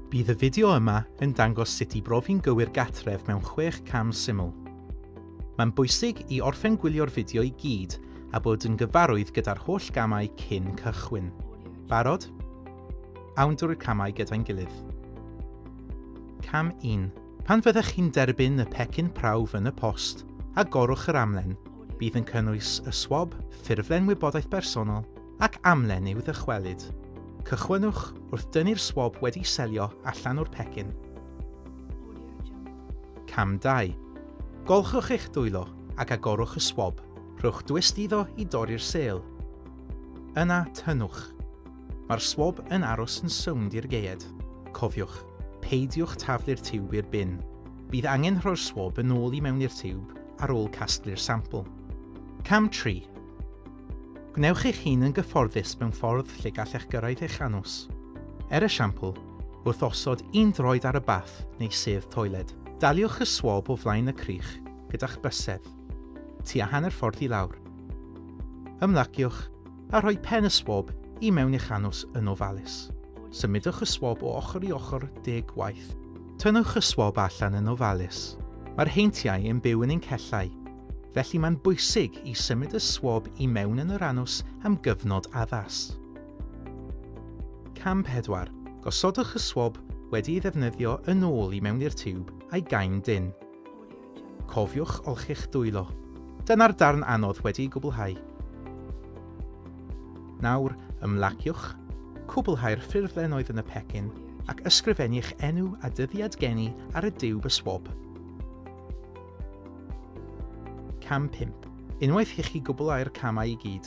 Bydd y fideo yma yn dangos sut i brofi'n gywir gatref mewn 6 cam syml. Mae'n bwysig i orffen gwylio'r fideo i gyd a bod yn gyfarwydd gyda'r holl gamau cyn cychwyn. Barod? Awn drwy'r camau gyda'n gilydd. Cam 1. Pan fyddech chi'n derbyn y pecyn prawf yn y post, agorwch yr amlen. Bydd yn cynnwys y swab, ffurflen wybodaeth bersonol ac amlen i'w ddychwelyd. Cychwynnwch wrth dynnu'r swab wedi selio allan o'r pecyn. Cam 2. Golchwch eich dwylo ac agorwch y swab. Rhowch dwist iddo i dorri'r sêl. Yna tynnwch. Mae'r swab yn aros yn sownd i'r gaead. Cofiwch, peidiwch taflu'r tiwb i'r bin. Bydd angen rhoi'r swab yn ôl i mewn i'r tiwb ar ôl casglu'r sampl. Cam 3. Gwnewch eich hun yn gyfforddus mewn ffordd lle gallech gyrraedd eich anws. Er esiampl, wrth osod un droed ar y bath neu sedd toiled, daliwch y swab o flaen y crych gyda'ch bysedd, tua hanner ffordd i lawr. Ymlaciwch a rhoi pen y swab i mewn i'ch anws yn ofalus. Symudwch y swab o ochr i ochr 10 gwaith. Tynnwch y swab allan yn ofalus. Mae'r heintiau yn byw yn ein cellau, felly mae'n bwysig i symud y swab i mewn yn yr anws am gyfnod addas. Cam 4. Gosodwch y swab wedi ei ddefnyddio yn ôl i mewn i'r tiwb a'i gau'n dynn. Cofiwch olchi'ch dwylo. Dyna'r darn anodd wedi ei gwblhau. Nawr, ymlaciwch, cwblhau'r ffurflen oedd yn y pecyn ac ysgrifennu eich enw a dyddiad geni ar y diwb y swab. Cam 5. Unwaith i chi gwblhau'r camau i gyd,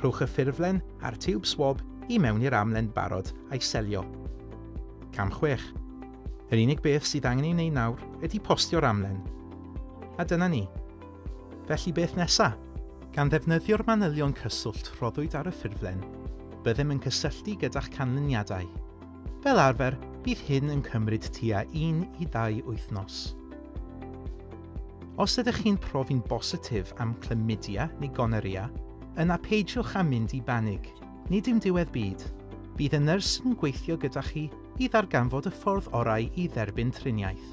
rhowch y ffurflen a'r tiwb swab i mewn i'r amlen barod a'i selio. Cam 6. Yr unig beth sydd angen ei wneud nawr ydy postio'r amlen. A dyna ni. Felly beth nesa? Gan ddefnyddio'r manylion cyswllt rhoddwyd ar y ffurflen, byddem yn cysylltu gyda'ch canlyniadau. Fel arfer, bydd hyn yn cymryd tua 1 i 2 wythnos. Os ydych chi'n profi'n bositif am chlamydia neu gonorrhea, yna peidiwch â mynd i banig. Nid yw'n diwedd byd. Bydd y nyrs yn gweithio gyda chi i ddarganfod y ffordd orau i dderbyn triniaeth.